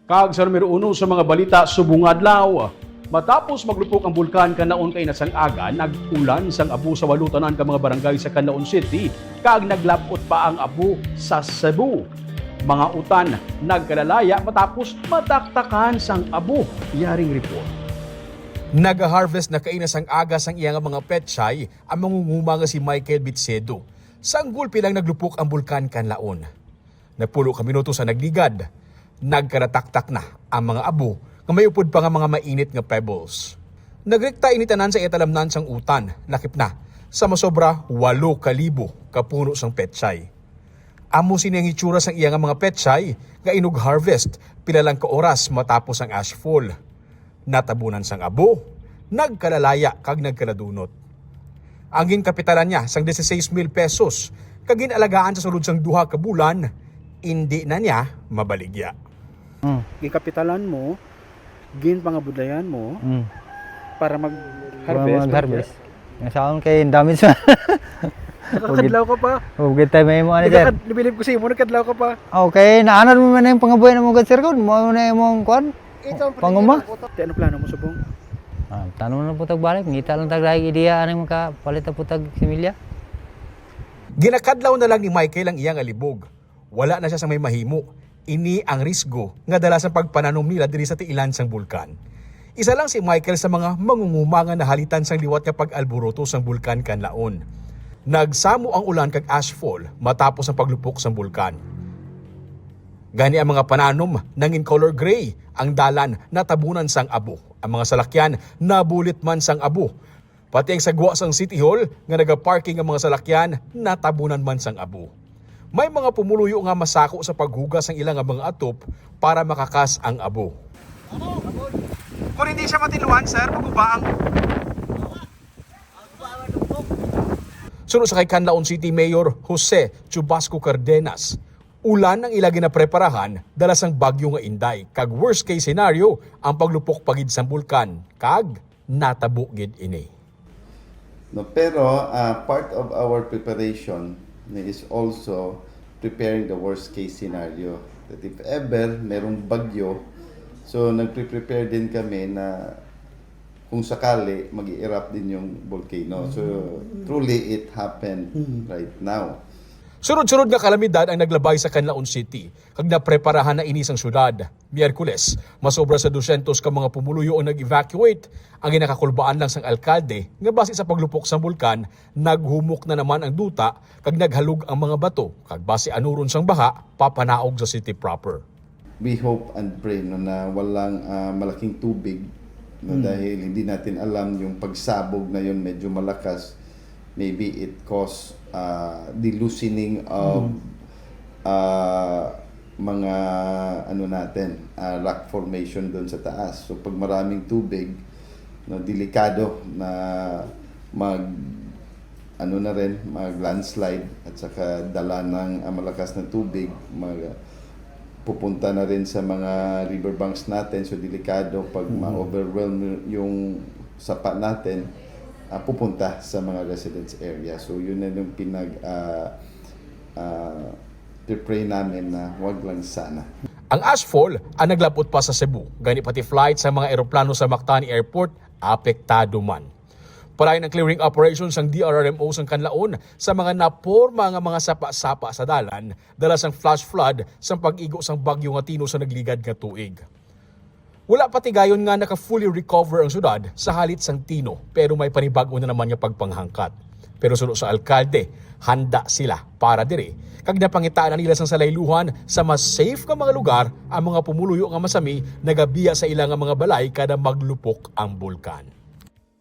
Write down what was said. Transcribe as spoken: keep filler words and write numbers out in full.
Kag sa numero uno sa mga balita subong adlaw, matapos maglupok ang bulkan Kanlaon kaina sang aga, nag-ulan sang abo sa walo tanan ka mga barangay sa Kanlaon City, kag naglab-ot pa ang abo sa Cebu. Mga utan nagkalalaya matapos mataktakan sang abo. Yaring report. Nagaharvest na kaina sang aga sang iya nga mga pechay ang mangunguma nga si Michael Bitsedo. Sang gulpi lang naglupok ang bulkan Kanlaon. Napulo ka minuto sa nagligad, nagkarataktak na ang mga abo nga may upod pa nga mga mainit nga pebbles. Nagrekta ini tanan sa iya talamnan sang utan, lakip na sa masobra walo ka libo ka puno sang pechay. Amo sini ang itsura sang iya nga mga pechay nga inug-harvest pila lang ka oras matapos ang ashfall. Natabunan sang abo, nagkalalaya kag nagkaladunot. Ang ginkapitalan niya sang dieciséis mil pesos kag gin-alagaan sa sulod sang duha ka bulan, indi na niya mabaligya. Hmm. Ginkapitalan mo, ginpangabudlayan mo Hmm. para Para mag-harvest. Mag-harvest. Ang saon kay damage na. Nakakadlaw ka pa. Huwag tayo may mo, ano, sir? Nagkakad-, nabilib ko sa imo, nagkadlaw ka pa. Okay, naanad mo man yung pangabuhi na mo, sir, kung mo na yung mong kuwan? Ito ang Panguma? Panguma. Te, ano plano mo subong? Ah, tanong na po tagbalik. Ngita lang tag lahi idea, anong makapalit na po tag similya? Ginakadlaw na lang ni Michael ang iyang alibog. Wala na siya sa may mahimo. Ini ang risgo nga dala sa pagpananom nila diri sa tiilan sang bulkan. Isa lang si Michael sa mga mangunguma nga nahalitan sang liwat nga pag-alboroto sang bulkan Kanlaon. Nagsamo ang ulan kag ashfall matapos ang paglupok sang bulkan. Gani ang mga pananom nangin color gray, ang dalan natabunan sang abo, ang mga salakyan nabulit man sang abo, pati ang sagwa sang City Hall nga nagaparking ang mga salakyan natabunan man sang abo. May mga pumuluyo nga masako sa paghugas sang ila nga mga atop para makakas ang abo. Kung hindi siya matiluan, sir, maguba ang Suno sa kay Kanlaon City Mayor Jose Chubasco Cardenas, ulan ang ila ginapreparahan dala sang bagyo nga Inday, kag worst case scenario ang paglupok pa gid sang bulkan, kag natabo gid ini. No, pero, ah, part of our preparation is also preparing the worst case scenario, that if ever merong bagyo, so nagpre-prepare din kami na kung sakali mag-erupt din yung volcano. So, Mm. truly, it happened Mm. right now. Sunod-sunod nga kalamidad ang naglabay sa Kanlaon City, kag napreparahan na ini sang syudad. Miyerkules, masobra sa dusyentos ka mga pumuluyo ang nag-evacuate. Ang ginakakulbaan lang sang alkalde nga basi sa paglupok sang bulkan, naghumok na naman ang duta kag naghalog ang mga bato, kag basi anuron sang baha papanaog sa city proper. We hope and pray, no, na walang, ah, malaking tubig, no, Hmm. dahil hindi natin alam yung pagsabog na yun, medyo malakas. Maybe it cause, ah, the loosening of, Hmm. ah, mga, ano natin, ah, rock formation doon sa taas. So, pag maraming tubig, no, delikado na mag, ano na rin, mag-landslide at saka dala ng, ah, malakas na tubig, mag-, pupunta na rin sa mga riverbanks natin. So, delikado pag Mhm. ma-overwhelm yung sapa natin, ah, pupunta sa mga residence area. So, yun na yung pinag, ah, ah, pray namin na wag lang sana. Ang ashfall ang naglab-ot pa sa Cebu, gani pati flight sa mga eroplano sa Mactan Airport apektado man. Palain ang clearing operation sang D R R M O sang Kanlaon sa mga naporma nga mga sapa-sapa sa dalan, dala sang flash flood sang pag-igo sang bagyo nga Tino sa nagligad nga tuig. Wala pa tigayon nga naka-fully recover ang syudad sa halit sang Tino, pero may panibag-o na naman nga pagpanghangkat. Pero suno sa alkalde, handa sila para diri, kag napangitaan na nila sang salayluhan sa mas safe nga mga lugar ang mga pumuluyo nga masami nagabiya sa ila nga mga balay kada maglupok ang bulkan.